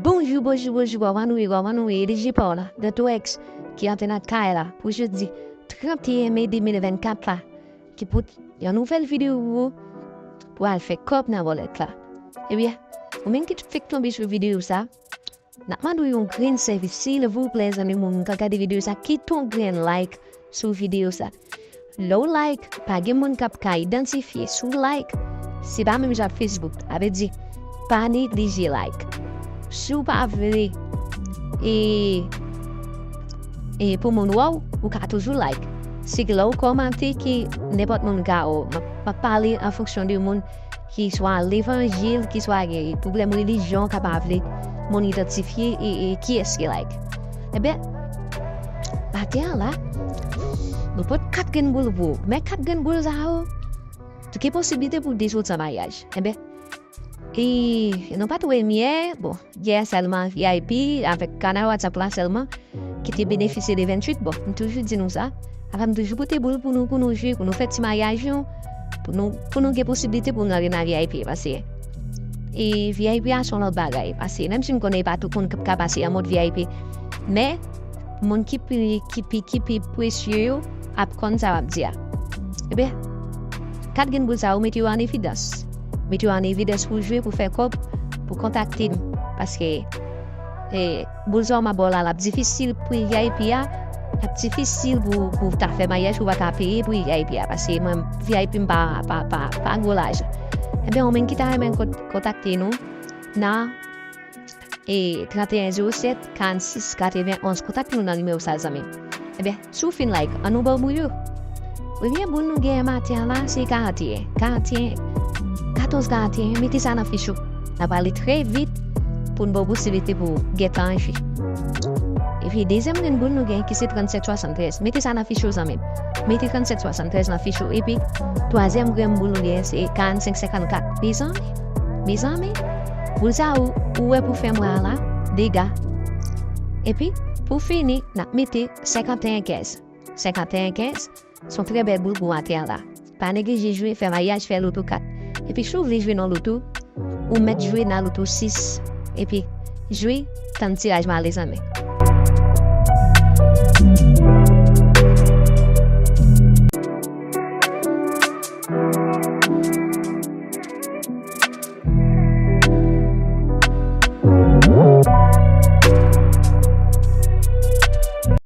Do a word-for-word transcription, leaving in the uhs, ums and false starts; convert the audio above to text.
Bonjou, bonjou, bonjou, kòman nou ye, kòman nou ye? E D J pa w la, Dantorex, ki antre nan kay la pou jodi trannteyen me de mil vennkat la, ki pote yon nouvèl videyo pou ou, pou al fè kòb nan bòlèt la. Ebyen, ou menm ki fèk tonbe sou videyo sa, n ap mande w yon grenn sèvis, silvouplè, zanmi moun, ou ka gade videyo sa, kite yon grenn like sou videyo sa. Lè w like, pa gen moun k ap ka idantifye si w like. Se pa menm jan ak Facebook, sa vle di, pa neglije like. Si w pa vle e, e pou moun wè w, ou ka toujou like. Se ke lè w kòmante ke nenpòt moun ka wè w. M ap, m ap pale an fonksyon de moun ki swa levanjil, ki swa gen pwoblèm relijyon, ka pa vle moun idantifye e, e kiyès ki like. Ebyen, maten an la, nou pote kat grenn boul pou ou. Men kat grenn boul sa yo, tou gen posiblite pou w dezoud san maryaj. Ebyen, e nou pa t wè m yè, bon, yè sèlman V I P avèk kanal WhatsApp la sèlman ki te benefisye de venntuit. Bon, m toujou di nou sa. Apa m toujou pote boul pou nou, pou nou jwe, pou nou fè ti maryaj nou, pou nou, pou nou gen posiblite pou nou antre nan V I P, paske e V I P a se yon lòt bagay, paske menm si m konnen e pa tout moun k ap ka pase an mòd V I P, men moun ki pi, ki pi, ki pi presye yo ap konn sa w ap di a. Ebyen, kat grenn boul sa yo, mete yo an evidans. Mete yo an evidans pou jwe, pou fè kòb, pou kontakte m. Paske, e, boul sa yo m ap ba w la, l ap difisil pou V I P a, l ap difisil pou, pou w ta fè maryaj, pou w pa ka peye pou V I P a. Paske mwen, V I P m pa, pa, pa, pa gwo lajan. Ebyen, ou menm ki ta renmen kon-, kontakte nou, nan e trannteyen zewo sèt karannsis katrevenonz. Kontakte nou nan nimewo sa, zanmi m. Ebyen, si w fin like, an nou ba w boul yo. Premye boul nou genyen maten an la, se karanteyen. Karanteyen, katòz karanteyen, mete sa nan fich ou. N ap ale trè vit pou n ba w posiblite pou w gentan jwe. Epi, dezyèm grenn boul nou genyen ki se trannsèt swasanntrèz. Mete sa nan fich ou, zanmi m. Mete trannsèt swasanntrèz nan fich ou. Epi, twazyèm grenn boul nou genyen se karannsenk senkannkat. Mezanmi, mezanmi, boul sa ou, ou wè pou fè mwa la, dega. Epi, pou fini, n ap mete senkanteyen kenz. Senkanteyen kenz, se yon trè bèl boul pou maten an la. Pa neglije jwe, fè maryaj, fè loto kat. Epi, si w vle jwe nan loto, ou mèt jwe nan loto sis. Epi, jwe, tann tiraj male zanmi.